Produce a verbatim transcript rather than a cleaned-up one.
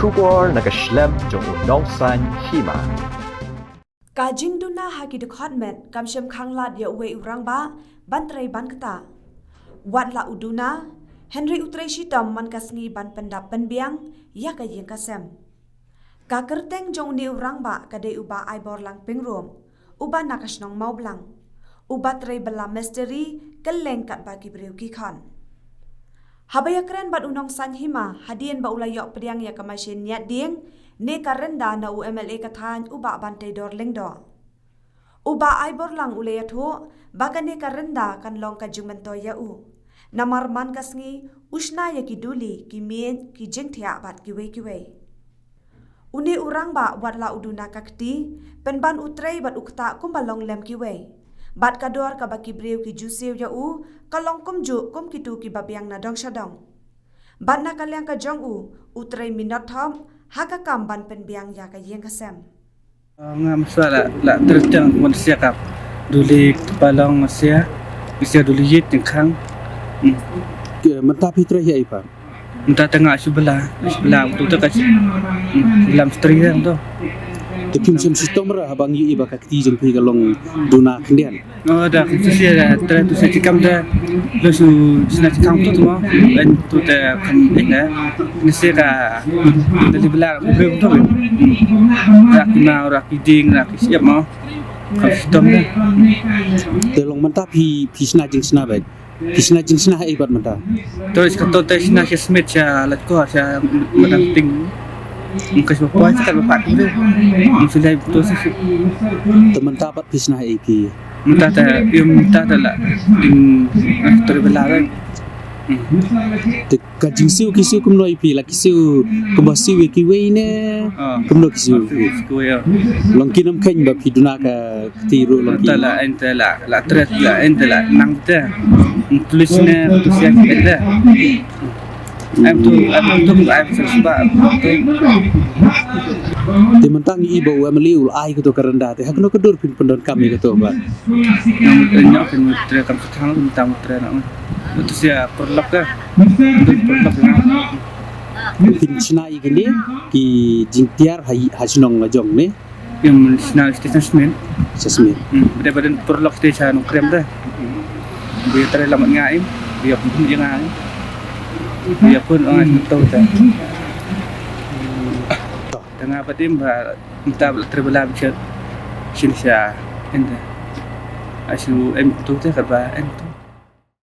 Khubor na ka shlem jong u Nongsaiñ Hima. Ka jingduna ha ki dkhot met kam shym khanglad ïa uwei u rangbah ban trei ban ktah. Wat la u duna, hynrei u trei shitom man ka sngi ban pyndap pynbiang ïa ka ïing ka sem. Ka kyrteng jong une u rangbah ka dei u Bah Aiborlang Pyngrope, uba na ka shnong Mawblang, uba trei bylla mistri kylleng katba ki briew ki khot. Haba ïakren bad u Nongsaiñ Hima hadien ba u la ïoh pdiang ïa ka mashin ñiad dieng ne ka rynda na u M L A ka thaiñ u Bah Banteidor Lyngdoh. U Bah Aiborlang u la ïathuh ba kane ka rynda kan long ka jingmyntoi ïa u, namar man ka sngi u shna ïa ki duli, ki miej, ki jingthiah bad kiwei kiwei. Une u rangbah wat la u duna ka kti, pynban u trei bad u ktah kumba long lem kiwei. Bad ka dor kaba ki briew ki ju siew ïa u ka long kumjuh kum kito kiba biang na dong sha dong. Bad na ka liang ka jong u, u trei minot thop ha ka kam ban pynbiang ïa ka ïing ka sem. Nga masa la, la trei tang wan sia kap. Duli palong sia, sia duli yit jingkhang. Hmm. Ke, mynta phi trei ïa i pat? Mynta tang nga shu bylla, shu bylla tu ta ka, hmm, bylla mistri tu. Te phim shym shitom re haba ngi ïohi ba ka kti jong phi ka long duna khyndiat? Oh, da kum shisha da, trei tu shisha kam da, lo shu shna shi kam tu tu mo, en tu te kam, eh, da, ni shisha ka, da li bela, ku brem tu. Da ki na, da ki ding, da ki siap mo. Kam shitom da. Te long mynta phi, phi shna jingshna bad. Phi shna jingshna ha i bad mynta? Tu shi ka tu te shna shi smit sha lait ko sha madang ting. Mungkin shu poi sha ka lepat tu. Mungkin shu lai tu shisha. Te mynta bad phi shna ha i phi? Mynta ta, ïa mynta ta la, ding, eh, trei bylla re. Hmm. Te ka jingsiew ki siew kumno ïa phi, la ki siew kumba siew ïa kiwei ne? Ah. Kumno ki siew? Ah, kiwei, ah. Long ki nam kheiñ ba phi duna ka kti ruh long ki. Ta la, en ta la, la trei la, en ta la, nang ta. Police ne, tu sia ki ta. Em tu, em tu, em tu, ba, em tu. Te mynta ngi i ba u M L A u la ai kato ka rynda, te ha kano ka dur phin pyndonkam ïa kato ba? Nang, eh, nang phin trei kam sa thang, phin tam trei nang. Tu sia pyrlok ka. Tu pyrlok na. Phin shna ïa kine ki jingtiar ha, ha shnong la jong ne. Ïa mynta sna station smin. Station smin. Hmm, bad bad pyrlok station nongkrem da. Bi trei lam nga im, bi ap pun jong nga im. Bi ap pun ong ai to ta. To. Tang nga bad im ba mynta ba trei bylla bad shin sha ynda. Ai shu em tu te ka ba em